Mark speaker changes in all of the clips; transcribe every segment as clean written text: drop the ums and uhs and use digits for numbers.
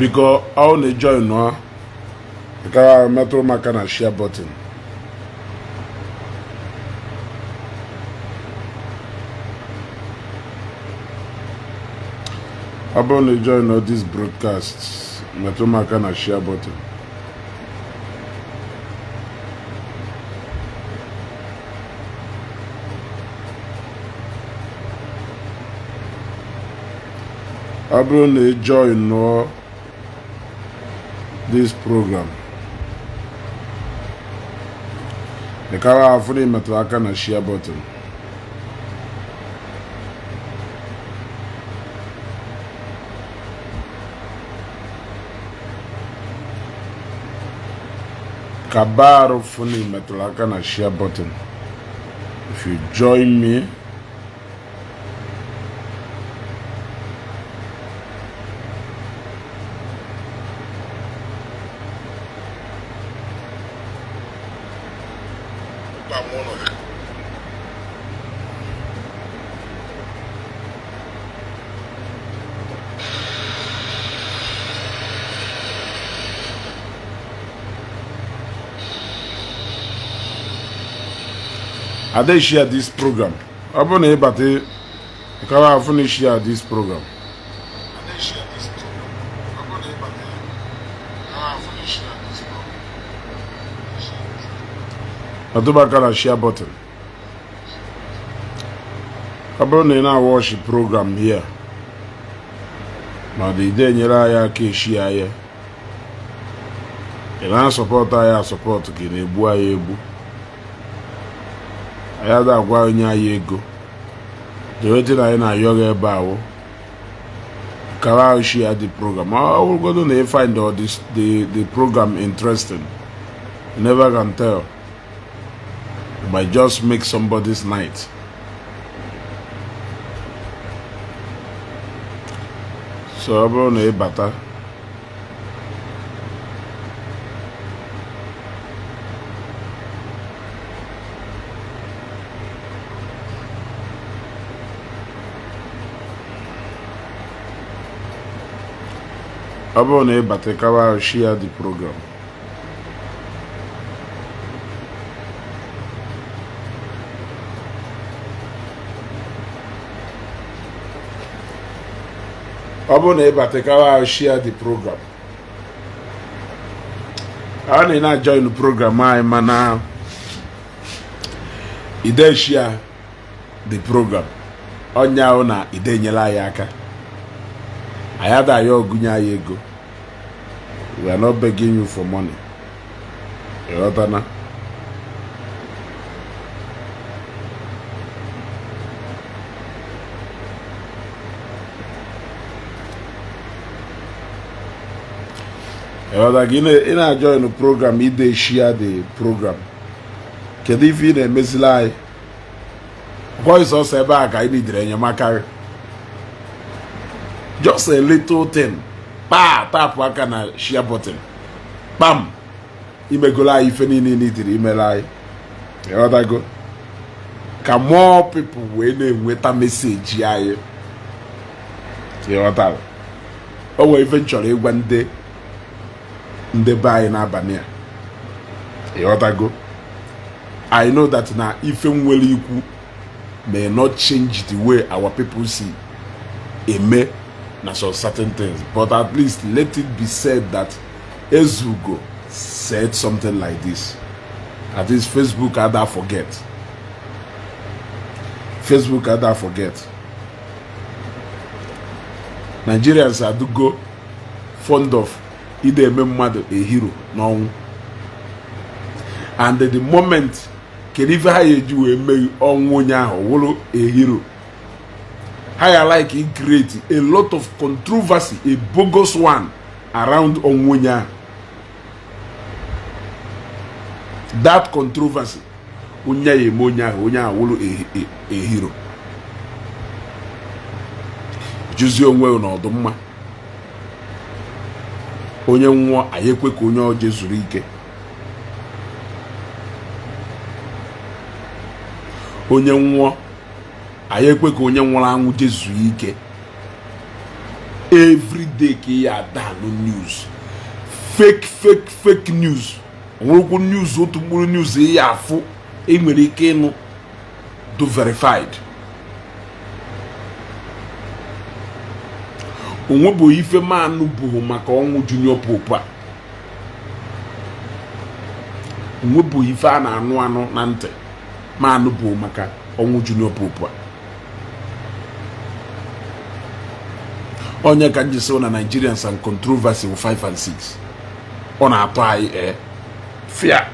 Speaker 1: Biko, ọ na join nọ ka metụ m aka na share button. Ọ bụrụ na ị join nọ this broadcast, metụ m aka na share button. Ọ bụrụ na ị join nọ this program, ị kara afụ na ị metụrụ aka na share button. Ka barụ fụ na ị metụrụ aka na share button if you join me. Ada share this program. Ọ bụrụ na ị bata, kara afụ na share this program. Metụ aka na share button. Ọ bụrụ na ị na-watch program here ma ọ dị ide enyere anyị aka eshi anyị, ị na-asupport anyị asupport, ka ị na-egbu anyị egbu, anyị ada agwa onye anyị ego. The wetin anyị na-ayọ gị ebe ahụ, kara share the program. Ọ bụrụgodo na ị find all this, the program interesting, you never can tell, you might just make somebody's night. So ọ bụrụ na ị bata, ọ bụrụ na ị bata, kawa share the program. Ọ bụrụ na ị bata, kawa share the program. A na ị na-join program anyị mana ide share the program, ọnya ahụ na ide enyela anyị aka. Anyị ada ya ọgụnye anyị ego. We are not begging you for money. Ịghọtana? Ịghọta gị? Ị na-ajoin program, ide share the program, kedu ife ị na-emezili anyị? Ọkwa sọsọ ebe a ka anyị bidoro enyemaka gị. Just a little thing, kpaa tapụ aka na share button, kpam, imegolo anyị ife niile nidiri imere anyị. Ịghọtago? Ka more people wee na-enweta message anyị. Ịghọtara? O nwere ife m chọrọ ịgwa ndị be anyị n'abalị a. Ịghọtago? I know that na ife nwere ikwu may not change the way our people see eme na some certain things, but at least let it be said that Ezugo said something like this. At least Facebook ada forget, Facebook ada forget. Nigerians adugo fond of ide eme mmadụ a hero n'ọnwụ, and the moment kedu ife ha ya eji wee mee ọnwụ onye ahụ wụrụ a hero, ha ya like create a lot of controversy, a bogus one, around ọnwụ onye ahụ. That controversy onye ya eme onye ahụ, onye ahụ wụrụ a hero. Jụzie onwe n'ọdụ mma onye nwụọ, anyị ekwe ka onye ọjọọ zuru ike. Onye nwụọ, anyị ekwe ka onye nwụrụ anwụ jezuo ike. Every day ka ị ya ada anụ news, fake, fake, fake news. Onwerekwu news, otu mkpụrụ news ị ya afụ ị nwere ike ịnụ do verified. Onwebụ ife manụ bụghị maka ọnwụ Junior Pope a. Onwebụ ife a na-anụ anụ na ntị manụ bụ maka ọnwụ Junior Pope a. Onye ka m ji sị na Nigerians and controversy wụ 5 and 6. Ọ na-atọ anyị ee fia.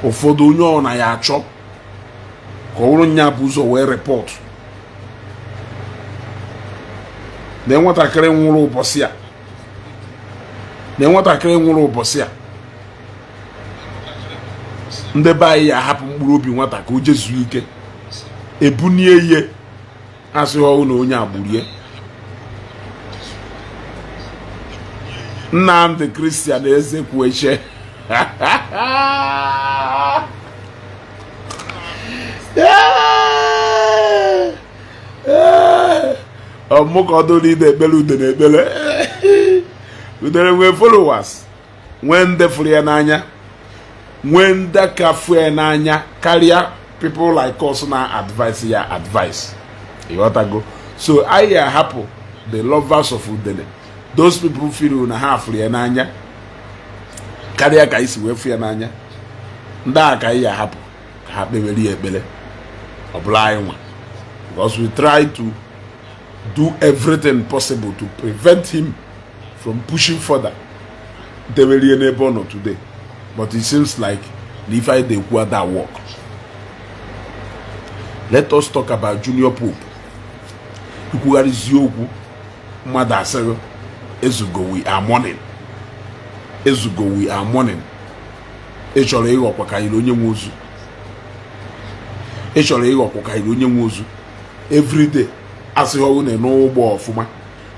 Speaker 1: Ụfọdụ onye ọ na ya achọ ka ọ bụrụ nya bụ ụzọ wee report na nwatakịrị nwụrụ ụbọchị a, na nwatakịrị nwụrụ ụbọchị a. Ndị be anyị ya ahapụ mkpụrụ obi nwata ka o jezuo ike, ebunie ihe asịghị ọnwụ na onye agbụrie. Nnamdi Christian Ezekwueche ọmụ ka ọ dụrụ ide ekpere udene ekpere udene nwee followers, nwee ndị fụrụ ya n'anya, nwee ndị ka fụ ya n'anya karịa people like us na advice ya advice. Ịghọtago? So anyị ahapụ the lovers of udene, those people feel na ha fụrụ ya n'anya karịa ka anyị si wee fụ ya n'anya. Ndị a ka anyị ahapụ ka ha kpewere ya ekpere, ọ bụla anyị nwa, because we try to do everything possible to prevent him from pushing further dewere ihe n'ebe ọ nọ today. But it seems like na ife anyị na-ekwu ada work. Let us talk about Junior Pope. Ikwugharịzi okwu mmadụ asịrị ezugo, we are mourning. Ezugo, we are mourning. Ị chọrọ ịghọkwa ka yiri onye nwe ozu, ị chọrọ ịghọkwa ka yiri onye nwe ozu. Everyday asịghị ọnwụ na n'ụgbọ ọfụma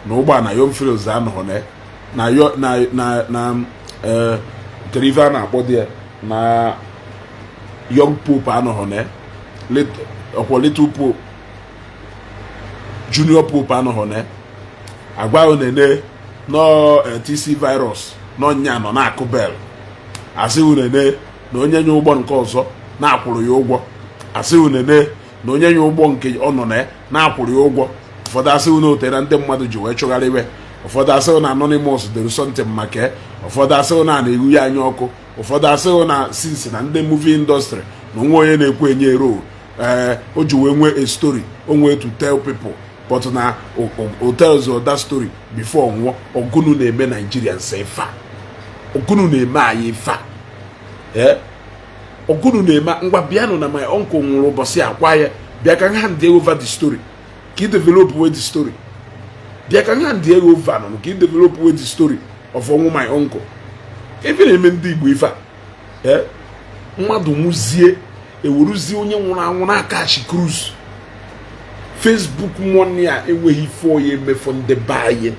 Speaker 1: na ụgbọ a na Young Fields anọghọ na na na na na kedu ife a na-akpọ dị ya na Young Pope anọghọ na ọkwa Little Pope, Junior Pope anọghọ na agwa nene nọ TC virus n'ọnya nọ na-akụ bell. Asịghị nene na onye nye ụgbọ nke ọzọ na-akwụrụ ya ụgwọ. Asịghị nene na onye nye ụgbọ nke ọ nọ na na-akwụrụ ya ụgwọ. Ụfọdụ asịghị na otere ndị mmadụ ji wee chụgharịwe. Ụfọdụ asịghị na Anonymous dere something maka. Ụfọdụ asịghị na na-eghu ya anya ọkụ. Ụfọdụ asịghị na since na ndị movie industry na onwe onye na-ekwu enye role, ee o ji wee nwee a story o nwee to tell people, but na o tells that story before nwụọ. Ọgụnụ na-eme Nigerians ife a, ọgụnụ na-eme anyị ife a, ee ọgụnụ na-eme. Ngwa bịanụ na my uncle nwụrụ ụbọchị akwa ya, bịa ka hand over the story ka ị develop wey the story. Bịa ka hand over nọ ka ị develop wey the story of ọnwụ my uncle. Ebe na-eme ndị Igbo ife a, ee mmadụ nwụzie eweruzie onye nwụrụ anwụ n'aka chi cruise. Facebook money a enweghị ife onye emefọ ndị be anyị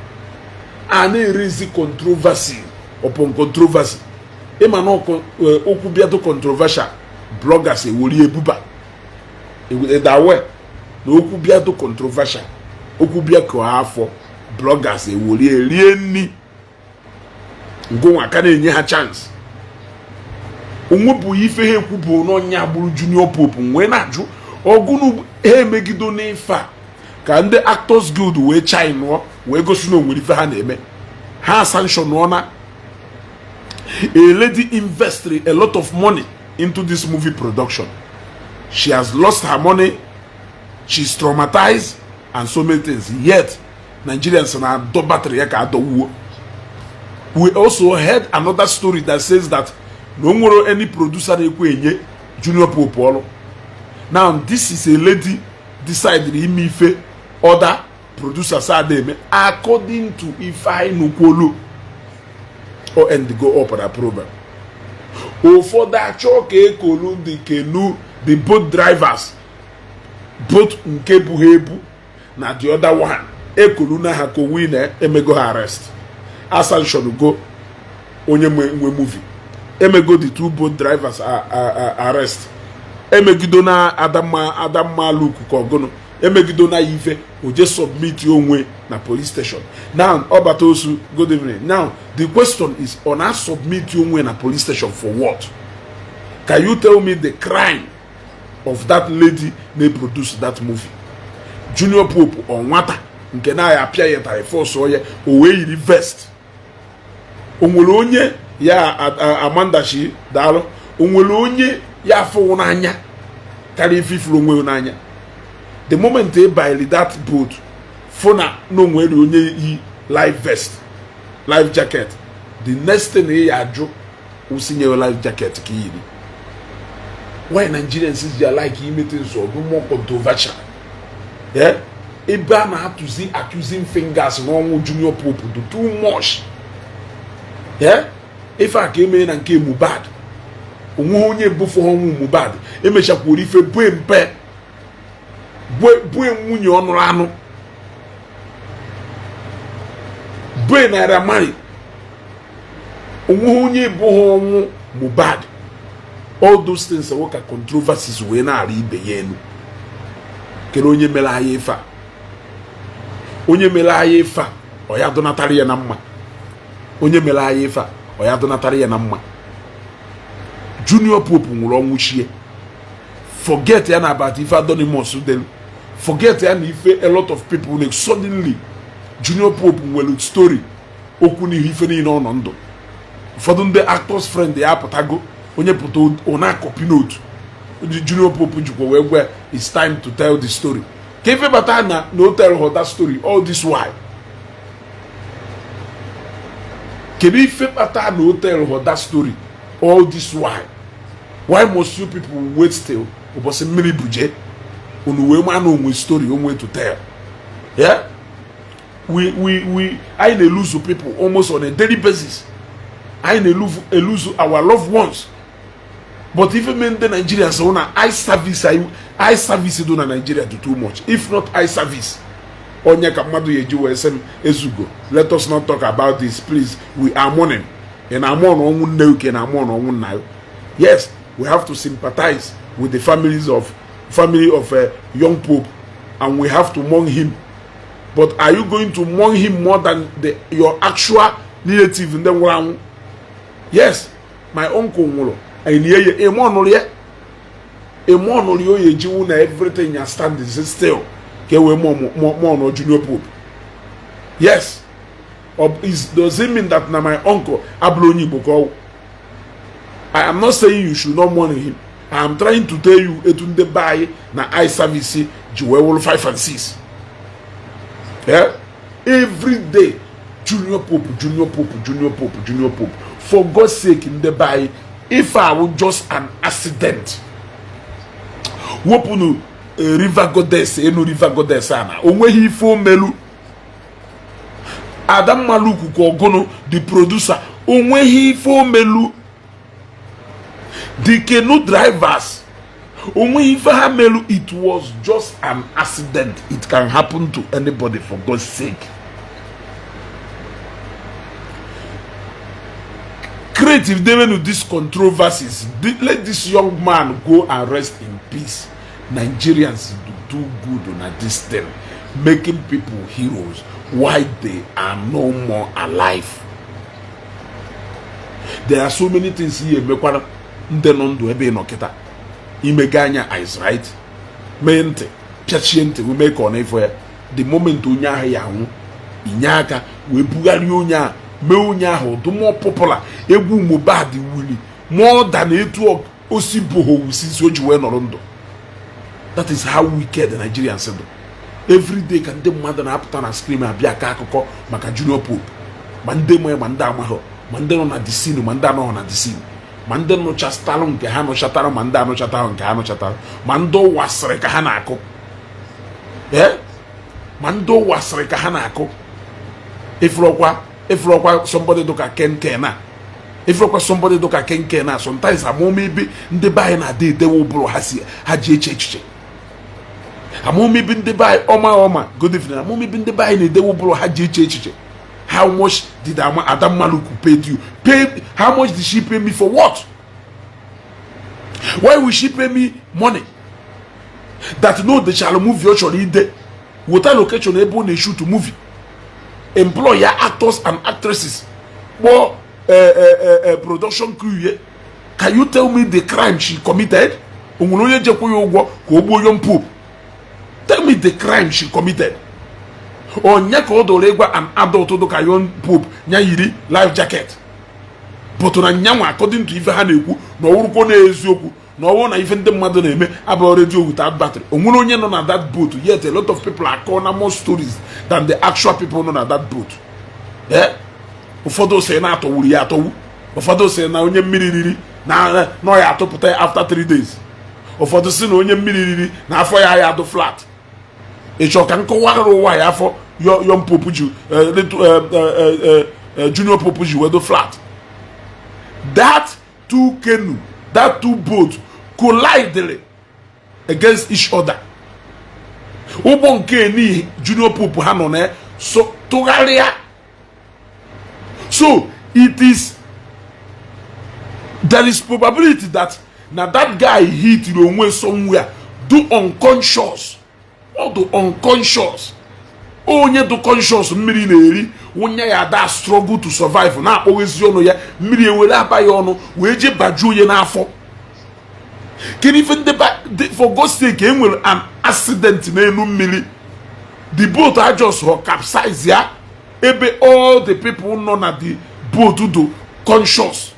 Speaker 1: a na-erezi controversy upon controversy. Ịma na okwu bịado controversial, bloggers eweri ebuba edawe na okwu bịado controversial, okwu bịa ka afọ bloggers eweri erie nni ngụnwa ka na-enye ha chance. Onwebụ ife ha ekwu bụ n'ọnya gburu Junior Pope wee na-ajụ ọgụnụ ha emegido n'ife a ka ndị Actors Guild wee chinụọ wee gosi na onwere ife ha na-eme. Ha sanction na a lady invested a lot of money into this movie production. She has lost her money, she's traumatized and so many things, yet Nigerians na-adọ battery ya ka adọwuo. We also heard another story that says that no nwere any producer na-ekwe enye Junior Pope ọrụ. Now this is a lady decided ime ife other producers ada eme according to ife anyị nukwolu o end go up na problem. Ụfọdụ achọ ka ekolu the canoe, the boat drivers, boat nke bụ ha ebu na the other one ekolu na ha ka owi na emego ha arrest, asanction go onye nwe movie, emego the two boat drivers arrest, emegido na Adamma Adamma Luke ka ọgụnụ Emegido na ya ife, o je submit onwe na police station. Now, ọbata osu, good evening. Now the question is, ọ na submit onwe na police station for what? Can you tell me the crime of that lady na-produce that movie? Junior Pope, ọ nwata nke na-ya apịa ya tarị force ya o wee yiri vest. O nwere onye ya Amanda shi daalụ. O nwere onye ya afụwụ n'anya karịa ife ifuru onwe n'anya. The moment ị banyere that boat, fụ na na onwere onye yi life vest, life jacket, the next thing ị ya ajụ osinye life jacket ka yiri. Why Nigerians ji like imete nso ọdụ more controversial? Yeah? Ebe a na-atụzi accusing fingers n'ọnwụ Junior Pope do too much. Yeah? Ife a ka emee na nke Mohbad, onweghị onye bụfụ ọnwụ Mohbad emechakwuru ife bue mpe bue nwunye ọnụrụ anụ bue Naira Marley. Onweghị onye bụghị ọnwụ Mohbad. All those things wụ ka controversies wee na-arị ibe ya elu. Kedu onye mere anyị ife a? Onye mere anyị ife a, ọ ya dọnatara ya na mma. Onye mere anyị ife a, ọ ya dọnatara ya na mma. Junior Pope nwụrụ ọnwụ chie. Forget ya na about ife Anonymous delu, forget ya na ife a lot of people na suddenly Junior Pope nwere story okwu n'ihu ife niile ọ nọ ndụ. Ụfọdụ ndị actors friend ya apụtago, onye pụta ọ na-akọpi note Junior Pope jikwa wee gwa, "It's time to tell the story." Ka ife bata na no tell her that story all this while. Kedu ife kpata na o tell her that story all this while? Why must you people wait till ụbọchị mmiri buje unu wee maa na onwe story onwe to tell? Yeah, we anyị na-eluzu people almost on a daily basis. Anyị na-eluzu our loved ones, but ife mee ndị Nigerians hụ na eye service, eye service dị na Nigeria do too much. If not eye service, onye ka mmadụ ya eji wee sị m ezugo, let us not talk about this, please, we are mourning. Ị na-amụ ọnwụ nne uke na amụ ọnwụ nna ya. Yes, we have to sympathize with the family of a young Pope, and we have to mourn him, but are you going to mourn him more than your actual relative ndị nwụrụ anwụ? Yes, my uncle nwụrụ, anyị ya eme ọnụrụ ya, eme ọnụrụ ya, oye ejiwu na everything ya stand still ka e wee mụọ Junior Pope. Yes, does it mean that na my uncle abụrụ onye Igbo ka ọ? I am not saying you should not mourn him. I am trying to tell you etu ndị be anyị na eye service ji wee wụrụ 5 and 6. Yeah? Every day, Junior Pope, Junior Pope, Junior Pope, Junior Pope. For God's sake, ndị be anyị, if I were just an accident, wepụnụ river goddess enu river goddess a na onweghị ife omelu Adammaluku ka ọgụnụ the producer, onweghị ife omelu the canoe drivers, onweghị ife ha melu. It was just an accident. It can happen to anybody. For God's sake, creative devenu these controversies. Let this young man go and rest in peace. Nigerians do good na this thing, making people heroes why they are no more alive. There are so many things ihe emekwara ndị nọ ndụ ebe ị nọ kịta imega anya eyes right, mee ntị pịachie ntị mee ka ọ na-efo ya. The moment onye ahụ ya anwụ, inye aka wee bugharịa onye ahụ, mee onye ahụ dị more popular. Egwu Mohbad wuli more than etu o si boho since o ji wee nọrọ ndụ. That is how wicked Nigerians do. Every day ka ndị mmadụ na-apụta na screen abịa aka akụkọ maka Junior Pope, ma ndị ma ma ndị amaghọ, ma ndị nọ na the scene, ma ndị anọghọ na the scene, ma ndị nụchatalụ nke ha nụchatara, ma ndị anụchatara nke ha nụchatara, ma ndị ụwa sịrị ka ha na-akụ, ma ndị ụwa sịrị ka ha na-akụ. Ifurọkwa somebody dụka Ken Ken a, ifurọkwa somebody dụka Ken Ken a. Sometimes amụma ebe ndị be anyị na-ada edewe ụbụrụ ha si ha ji eche echiche, amụma ebe ndị be anyị ọma ọma, good evening, amụma ebe ndị be anyị na-edewe ụbụrụ ha ji eche echiche. How much did Adammaluku pay you? Pay, how much did she pay me for what? Why will she pay me money? That no dechara movie ọ chọrọ ide, weta location ebe ọ na-eshoot movie, employ ya actors and actresses, kpọọ production crew ye. Can you tell me the crime she committed? O nwere onye jekwa ya ụgwọ ka o gbuo Young Pope? Tell me the crime she committed. Onye ka ọ dọrọ ịgwa an adult dị ka Young Pope nya yiri life jacket? But na nyanwa, according to ife ha na-ekwu, na ọwụrụkwo na eziokwu na ọwụrụ na ife ndị mmadụ na-eme abụghị radio without battery, o nwere onye nọ na that boat. Yet a lot of people akọ na more stories than the actual people nọ na that boat. Eh, ụfọdụ sị na atọwuru ya atọwu, ụfọdụ sị na onye mmiri riri na na ya atụpụta ya after 3 days, ụfọdụ sị na onye mmiri riri na afọ ya ya adụ flat. Ị chọọ ka nkọwara ụwa ya afọ Young Pope ji, Junior Pope ji wedo flat? That two canoe, that two boat collided against each other. Ụgbọ nke ni Junior Pope ha nọ na so tụgharịa. So it is there is probability that na that guy hit onwe somewhere, do unconscious. Ọ do unconscious. Onye do conscious mmiri na-eri onye ya ada struggle to survive, na-akpọghezi ọnụ ya, mmiri ewere aba ya ọnụ wee jee bajuo ya n'afọ. Kedu ife ndị for God's sake? E nwere an accident n'elu mmiri, the boat just họ capsize ya, ebe all the people nọ na the boat do conscious.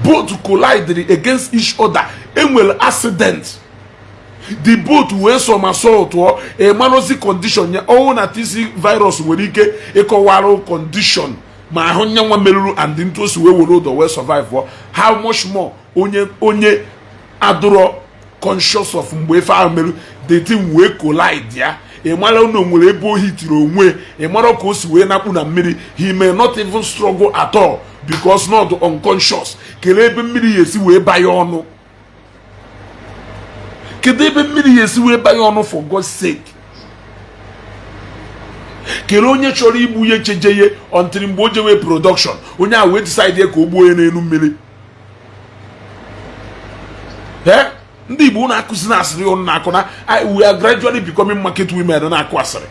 Speaker 1: Boat collided against each other, enwere accident, the boat wee somersault tụọ. Ịmarozi condition ya ọnwụ na TC virus nwere ike ịkọwarụ condition ma ahụ nyanwa merụrụ and ntu o si wee were ụdọ wee survive. How much more onye adụrọ conscious of mgbe ife ahụ merụ, the thing wee collide ya? Ị mara na o nwere ebe o hitiri onwe, ị mara ka o si wee nakpu na mmiri. He may not even struggle at all because not unconscious. Kelee ebe mmiri ya esi wee banye ọnụ? Kedu ebe mmiri ya esi wee banye ọnụ, for God's sake? Kelee onye chọrọ igbu ya echejeye until mgbe o jewe production, onye a wee decide ka o gbuo ya n'elu mmiri. Ee, ndị Igbo na-akụzi na asịrị ụnụ na-akụ na we are gradually becoming market women na-akụ asịrị.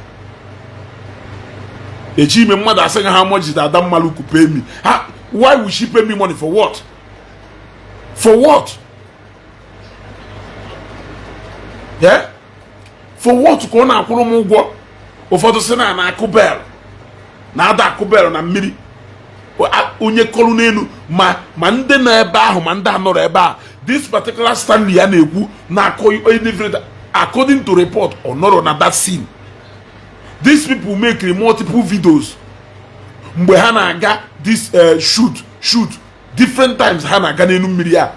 Speaker 1: Echi ime mmadụ asị ha, "How much did Adamma Luku pay me?" Ha, why will she pay me money? For what? For what? Yeah? For what ka ọ na-akwụrụ m ụgwọ? Ụfọdụ sị na na-akụ bell, na-ada akụ bell na mmiri. Onye kọrọ n'elu ma ndị nọ ebe ahụ ma ndị anọrọ ebe a. This particular Stanley ya na-ekwu na-akọ, according to report, ọ nọrọ na that scene. These people make multiple videos mgbe ha na-aga this shoot different times ha na-aga n'elu mmiri a.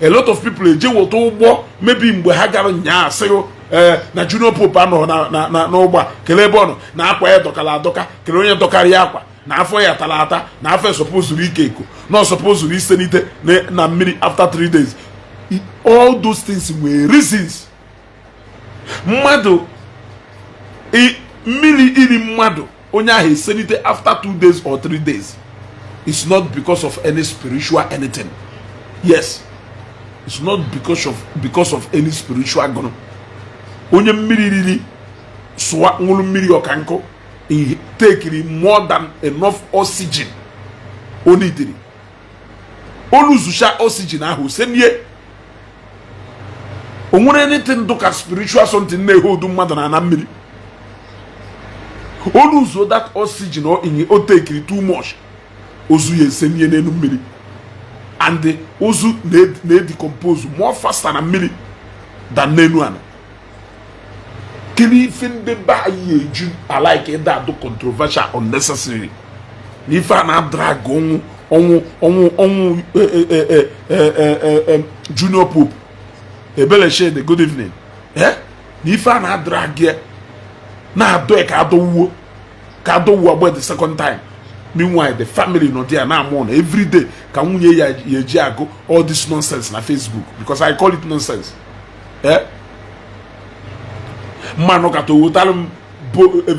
Speaker 1: A lot of people eje weta ụgbọ, maybe mgbe ha gara nyaa, sịrị na Junior Pope anọ na n'ụgbọ a. Kelee ebe ọ nọ na akwa ya dọkara adọka. Kelee onye dọkara ya akwa na afọ ya tara ata, na afọ sọpozuru ike eko na ọsọpozuru iselite na mmiri after 3 days. All those things nwere reasons. Mmadụ mmiri iri mmadụ, onye ahụ eselite after 2 days or 3 days, it's not because of any spiritual anything. Yes, it's not because of any spiritual gụnụ. Onye mmiri riri sụwa, ṅụrụ mmiri ọka nkụ, tekiri more than enough oxygen o nidiri, oluzucha oxygen ahụ senie. O nwere anything dụka spiritual something na-ehe odu mmadụ na ana mmiri? Oluzuo that oxygen o inye o tekiri too much, ozu ya esenie n'elu mmiri. And ozu na-edecompose more faster na mmiri than n'elu ala. Kedu ife ndị be anyị eju alike ịda adụ controversial unnecessary na ife a na-adrag ọnwụ ọnwụ ọnwụ ọnwụ Junior Pope? Ebele Shede, good evening. Na ife a na-adrag ya na-adọ ya ka adọwuo, ka adọwuo agba the second time. Meanwhile, the family nọ there na-amụ na everyday ka nwunye ya ya eji agụ all this nonsense na Facebook, because I call it nonsense. Mmanụ kata owetara m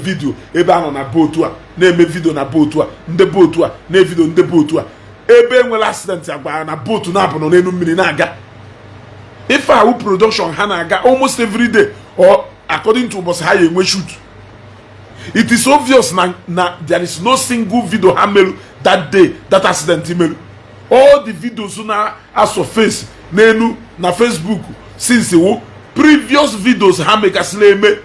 Speaker 1: video ebe a nọ na boat a na-eme video na boat a, ndị boat a na-evideo ndị boat a ebe enwere accident, agbara na boat na-abụ nọ n'elu mmiri na-aga. Ife ahụ production ha na-aga almost every day or according to ụbọchị ha ya enwe shoot. It is obvious na there is no single video ha meru that day that accident meru. All the videos na asurface n'enu na Facebook since wo previous videos ha megasịrị eme.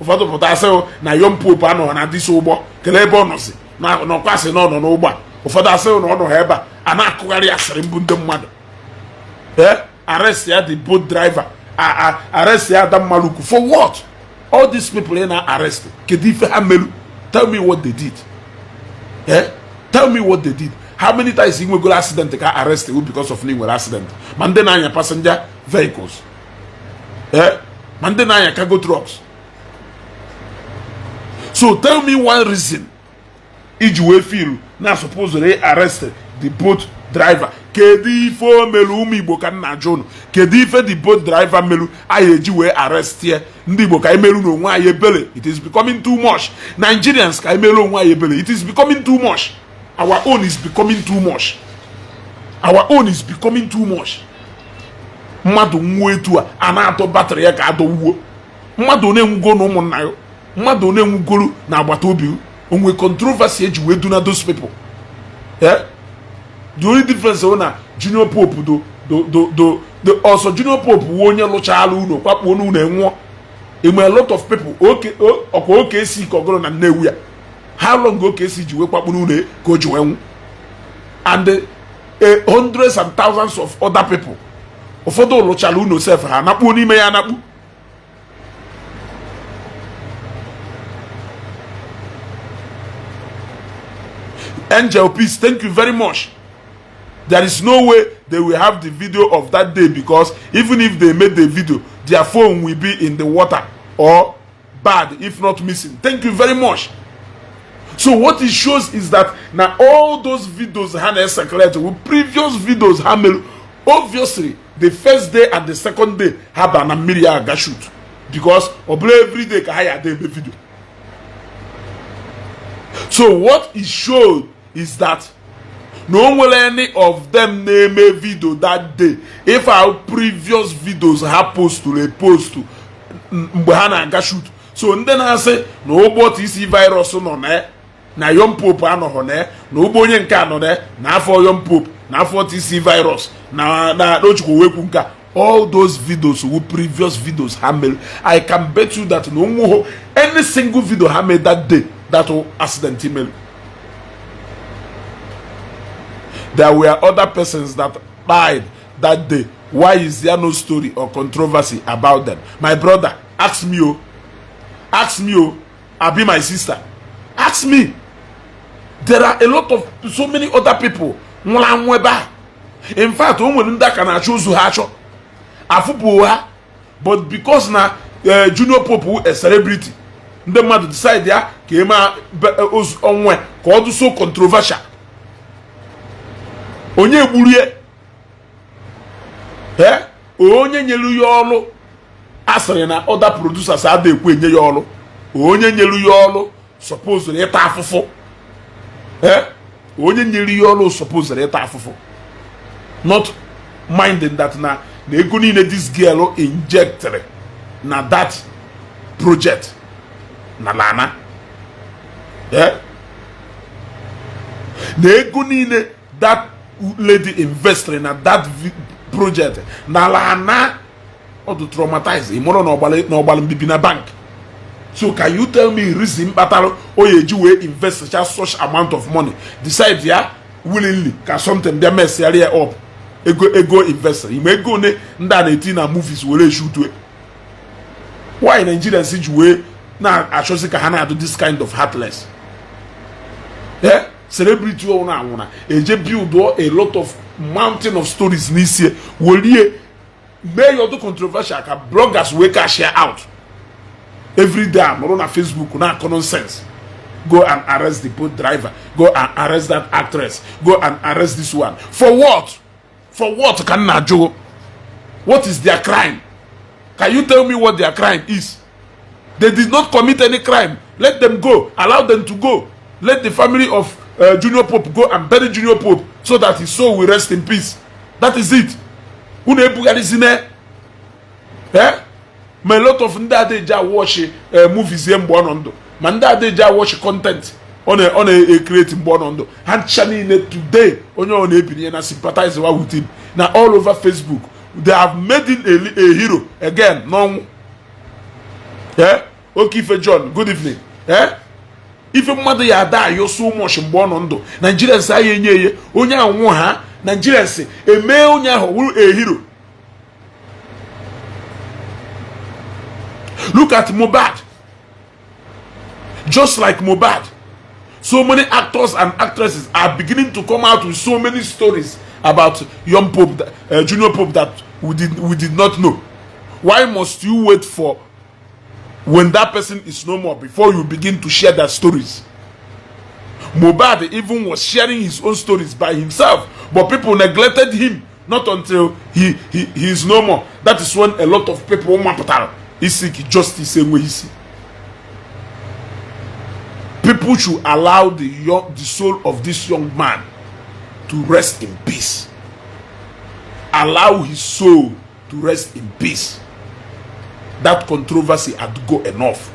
Speaker 1: Ụfọdụ pụta asị na Young Pope anọ na dịsị ụgbọ kelee ebe ọ nọzi na nọkwasị na ọ nọ n'ụgbọ a. Ụfọdụ asị na ọ nọ ha ebe a a na-akụgharị asịrị mbụ ndị mmadụ. Arrest ya the boat driver, arrest ya Adam Maluku. For what? All these people in arrest, kedu ife ha melu? Tell me what they did. Tell me what they did. How many times ị nwegoro accident ka arrest you because of na ị nwere accident? Ma ndị na-anya passenger vehicles, ma ndị na-anya cargo trucks. So tell me one reason iji wee feel na suppose arrest the boat driver. Kedu ife o melu? Ụmụ Igbo, ka nna ajụ unu, kedu ife the boat driver melu anyị eji wee arrest ye? Ndị Igbo, ka anyị meru n'onwe anyị ebere. It is becoming too much. Nigerians, ka anyị meru onwe anyị ebere. It is becoming too much. Our own is becoming too much. Our own is becoming too much. Mmadụ nwuo etu a, a na-atọ battery ya ka adọwuo. Mmadụ na-enwugo na ụmụnna ya, mmadụ na-enwugoro na agbata obi onwe. Controversy eji wee duna those people. The only difference bụ na Junior Pope do do do do the ọsọ Junior Pope wu onye lụchala ụlọ kwakpuo n'ụlọ enwụọ. Enwe a lot of people oke ọkwa oke esi ka ọgụrụ na Nnewi ya. How long oke esi ji wee kwakpu n'ụlọ ka o ji wee nwụ? And hundreds and thousands of other people, ụfọdụ lụchala ụlọ sef, ha anakpuo n'ime ya anakpu. Angel Peace, thank you very much. There is no way they will have the video of that day, because even if they made the video, their phone will be in the water or bad, if not missing. Thank you very much. So what it shows is that now all those videos ha na-circulate with previous videos ha mere, obviously the first day and the second day ha ba na mmiri aga shoot, because ọ bụrụ every day ka ha ya ada eme video. So what it showed is that no nwere any of them na-eme video that day. If our previous videos ha posturu epostu mgbe ha na-aga shoot. So ndị na-asị na ụgbọ TC Virus nọ na na Young Pope anọghọ na na ụgbọ onye nke anọ na na afọ Young Pope na afọ TC Virus na n'ochukwu wekwu nke a, all those videos were previous videos ha mere. I can bet you that na onweghị any single video ha made that day that accident mere. There were other persons that died that day. Why is there no story or controversy about them? My brother, ask me o, ask me o, abi my sister, ask me. There are a lot of so many other people nwụrụ anwụ ebe a. In fact, o nwere ndị aka na-achọ ozu ha achọ afụpụ ha, but because na Junior Pope wụ a celebrity, ndị mmadụ decide ya ka eme ọnwụ ka ọ dị so controversial. Onye gburie ee, onye nyere ya ọrụ, a sịrị na other producers ada ekwu enye ya ọrụ. Onye nyere ya ọrụ supposed ịta afụfụ. Ee, onye nyere ya ọrụ supposed ịta afụfụ, not minding that na ego niile this girl injected na that project na lana, ee, na ego niile that lady invested na that project na lana. Ọ dị traumatized. Ị mụrụ na ọgbara mbibi na bank. So can you tell me reason kpatara o ya eji wee invest such amount of money, decide ya willingly ka something bịa mess ya up ego invest ime ego one ndị a na-eti na movies were shoot? Why Nigerians ji wee na-achọzi ka ha na-adụ this kind of heartless? Celebrity ọnwụ anwụna, eje build a lot of mountain of stories n'isi welie mee ya ọdụ controversial ka bloggers wee cash out every day. Anọrọ na Facebook na-akọ nonsense: go and arrest the boat driver, go and arrest that actress, go and arrest this one. For what? For what? Ka nna ajụ, what is their crime? Can you tell me what their crime is? They did not commit any crime. Let them go. Allow them to go. Let the family of Junior Pope go and bury Junior Pope so that his soul will rest in peace. That is it. Unu ebugharịzina. Eh, ma a lot of ndị ada eji awatch movies ya mgbe ọ nọ ndụ, ma ndị ada eji awatch content ọ na-ecreate mgbe ọ nọ ndụ, ha ncha niile today, onye ọ na-ebinye na sympathize wa with him na all over Facebook. They have made him a hero again n'ọnwụ. Eh, oke ife John, good evening. Eh, ife mmadụ ya ada ayọ so much mgbe ọ nọ ndụ, Nigerians anyị enye ye onye ahụ nwụ ha, Nigerians emee onye ahụ wụrụ a hero. Look at Mohbad. Just like Mohbad, so many actors and actresses are beginning to come out with so many stories about young Pope, Junior Pope, that we did not know. Why must you wait for when that person is no more before you begin to share their stories? Mohbad even was sharing his own stories by himself, but people neglected him. Not until he is no more. That is when a lot of people mapụtara seek justice enweghị isi. People should allow the soul of this young man to rest in peace. Allow his soul to rest in peace. That controversy adgo enough.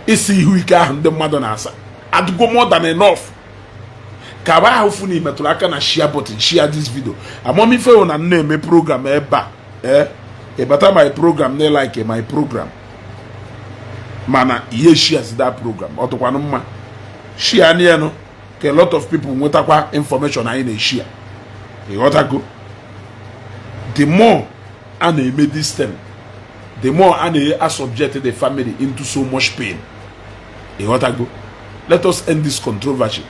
Speaker 1: Isi ihu ike ahụ ndị mmadụ na-asa adgo more than enough. Ka ba ahụ fụ na imetụrụ aka na share button, share this video. Amamife hụ na m na-eme program ebe a, eh, ịbata my program na like my program, mana ihe shares that program, ọ dịkwanụ mma. Share nienu ka a lot of people nwetakwa information anyị na-eshare. Ịghọtago? The more a na-eme this thing, the more a na-asubject the family into so much pain. Ịghọtago? Let us end this controversy.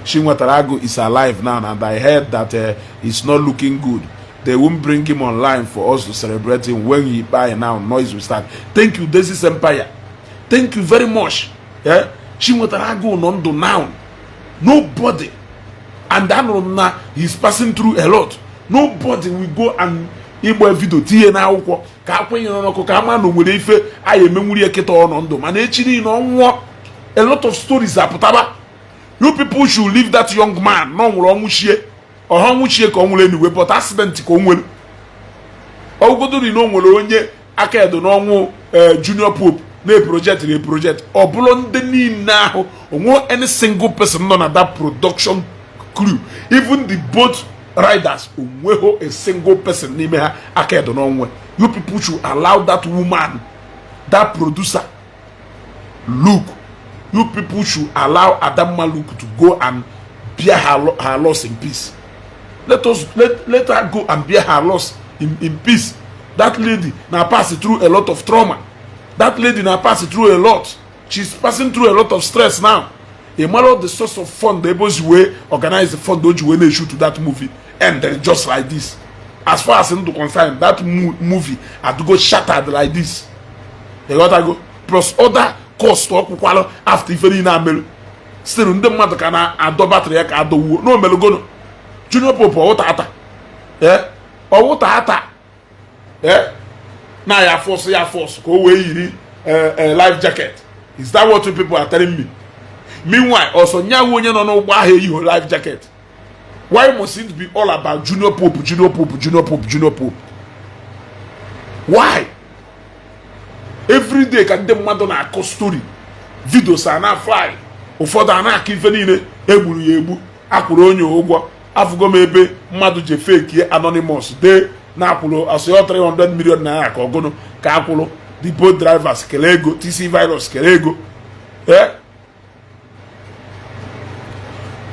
Speaker 1: Chinwetara is alive now, and I heard that he's not looking good. They won't bring him online for us to celebrate him. When he buy now, noise will start. Thank you, Desi's Empire. Thank you very much. Yeah? Chinwetara nọ ndụ now, nobody, and anụrụ m na he's passing through a lot, nobody will go and ịgba video tinye n'akwụkwọ ka akwenye n'ọkụ ka ama na o nwere ife anyị emenwuri ya kịta ọ nọ ndụ. Mana echi niile ọ nwụọ, a lot of stories apụtaba. You people should leave that young man. Na ọ nwụrụ ọnwụ chie ọha ọnwụ chie ka ọ nwụrụ anyway, but accident ka o nwere. Ọgụgodori na o nwere onye aka edo n'ọnwụ Junior Pope na-eproject na project, ọ bụrụ ndị niile ahụ onwe any single person nọ na that production crew, even the boat riders, onweghị a single person n'ime ha aka edo n'ọnwụ. You people should allow that woman, that producer. Look, you people should allow Adamma Luke to go and bear her loss in peace. Let her go and bear her loss in peace. That lady na pass through a lot of trauma. That lady na pass through a lot. She's passing through a lot of stress now. A matter of the source of fund ebe o si wee organize the fund o ji wee na-shoot that movie, and then just like this, as far as ndụ concerned, that movie adugo shattered like this. You got go plus other cost ọkwụkwalụ after ife niile amerụ. Still ndị mmadụ ka na-adọ battery ya ka adọwuo na omelugono Junior Pope. Ọwụta ata, eh, ọwụta ata, eh, na ya force ya force ka o wee yiri life jacket. Is that what you people are telling me? Meanwhile, ọsọ nyawu onye nọ n'ụgbọ ahụ eyighị life jacket. Why must it be all about Junior Pope, Junior Pope, Junior Pope, Junior Pope? Why every day ka ndị mmadụ na-akọ story, videos a na-fly, ụfọdụ a na-akọ ife niile, egburu ya egbu, akwụrụ onye ụgwọ? Afụgo m ebe mmadụ ji fake anonymous dee na akwụrụ asịọ 300 million naira ka ọgụnụ ka akwụrụ the boat drivers kele ego, TC virus kele ego. Eh,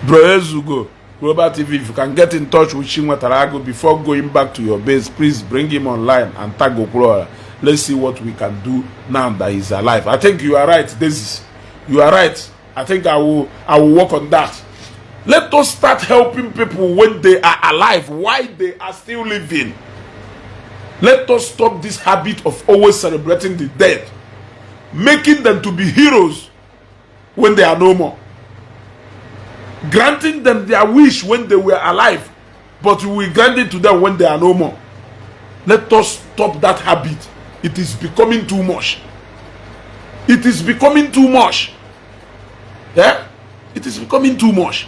Speaker 1: bro Ezugo Global TV, if you can get in touch with Chinwetara Agu before going back to your base, please bring him online and tag Okwuluora. Let's see what we can do now that he's alive. I think you are right, This you are right. I think I will work on that. Let us start helping people when they are alive, while they are still living. Let us stop this habit of always celebrating the dead, making them to be heroes when they are no more, granting them their wish when they were alive, but we will grant it to them when they are no more. Let us stop that habit. It is becoming too much. It is becoming too much. Yeah? It is becoming too much.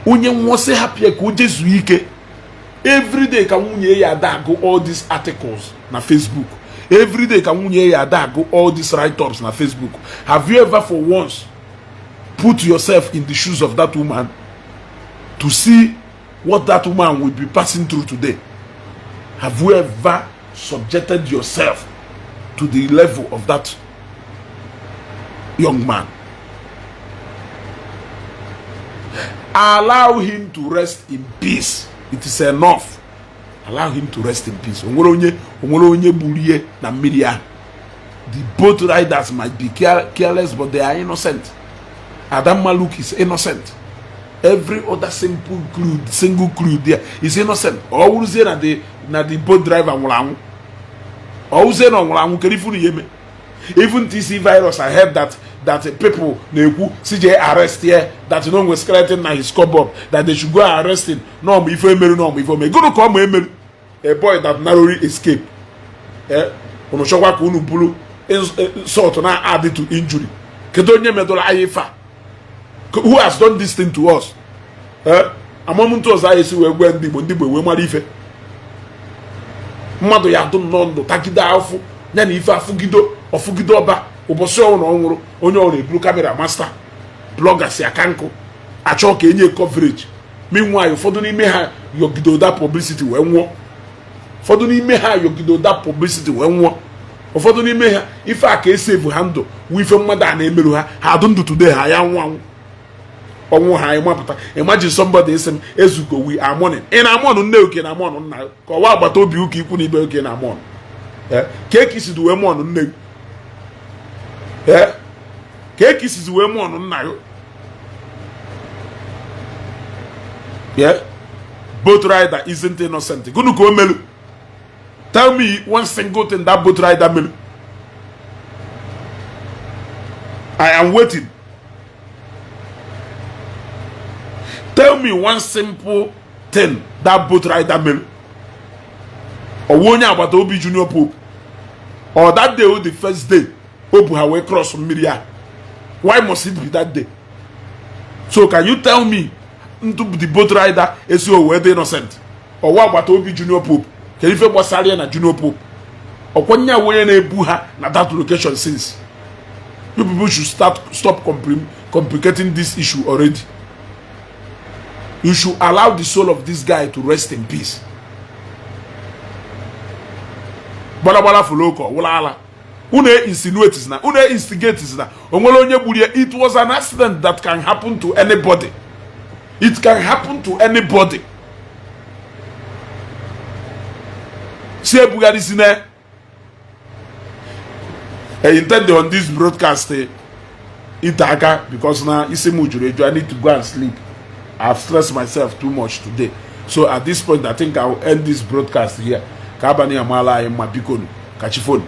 Speaker 1: Onye nwụsị hapụ ya ka o jezuo ike. Everyday ka nwunye ya ada agụ all these articles na Facebook. Everyday ka nwunye ya ada agụ all these write-ups na Facebook. Have you ever for once put yourself in the shoes of that woman to see what that woman will be passing through today? Have you ever subjected yourself to the level of that young man? Allow him to rest in peace. It is enough. Allow him to rest in peace. Onwere onye, onwere onye gburie na mmiri ahụ. The boat riders might be careless, but they are innocent. Adamma Luke is innocent. Every other simple crew, single crew there is innocent. Ọ wụrụzie na the boat driver nwụrụ anwụ, ọ wụzie na ọ nwụrụ anwụ, kedu ife unu ya eme? Even TC Virus, I heard that people na-ekwu CJ arrest here, that no nwe skeleton na his cupboard, that they should go and arrest him. No ọmụ ife emeru, no ọmụ ife ome gụnụ ka ọ ma emeru. A boy that narrowly escape, eh, unu chọkwa ka unu buru insult na add to injury. Kedu onye medụrụ anyị ife a? Who has done this thing to us? Eh, amamntụ ọzọ anyị esi wee gwa ndị Igbo, ndị Igbo wee mara ife mmadụ ya adụ nnọọ ndụ tagide afụ ya na ife afụgido ọfụgido ọba ụbọchị ọnwụ na ọ nwụrụ. Onye ọrụ eburu camera, master blogger si aka nkụ achọ ka enye coverage. Meanwhile, ụfọdụ n'ime ha yọgido that publicity wee nwụọ. Ụfọdụ n'ime ha yọgido that publicity wee nwụọ. Ụfọdụ n'ime ha, ife a ka esi evu ha ndụ wụ ife mmadụ a na-emerụ ha. Ha adụ ndụ today, ha ya nwụ anwụ, ọnwụ ha ịmapụta. Imagine somebody isi m ezugo, we are mourning. Ị na-amọnụ nne oke na amọnụ nna ka ọwa agbata obi ụka ikwu na ibe oke na amọnụ ka eke isizi wee mọnụ nne gị, ka eke isizi wee mọnụ nna gị. Boat rider isn't innocent. Gụnụ ka o melu? Tell me one single thing that boat rider melu. I am waiting. Tell me one simple thing that boat rider melu. Ọwụ onye agbata obi Junior Pope, or that day, the first day o bu ha wee cross mmiri a? Why must it be that day? So can you tell me ntụ the boat rider esi o wee dị innocent? Ọwụ agbata obi Junior Pope, kedu ife gbasara ya na Junior Pope? Ọkwa nya onye na-ebu ha na that location since. You people should stop complicating this issue already. You should allow the soul of this guy to rest in peace. Gbalagbala foloko wụla ala. Unu insinuate na unu instigate na onwere onye gburu ya. It was an accident that can happen to anybody. It can happen to anybody. Si ebugharị si na I intend on this broadcast ite aka because na isi m juru eju. I need to go and sleep. I've stressed myself too much today. So at this point, I think I will end this broadcast here. Ka abalị amaala anyị mma. Bikonu, ka chi fonu.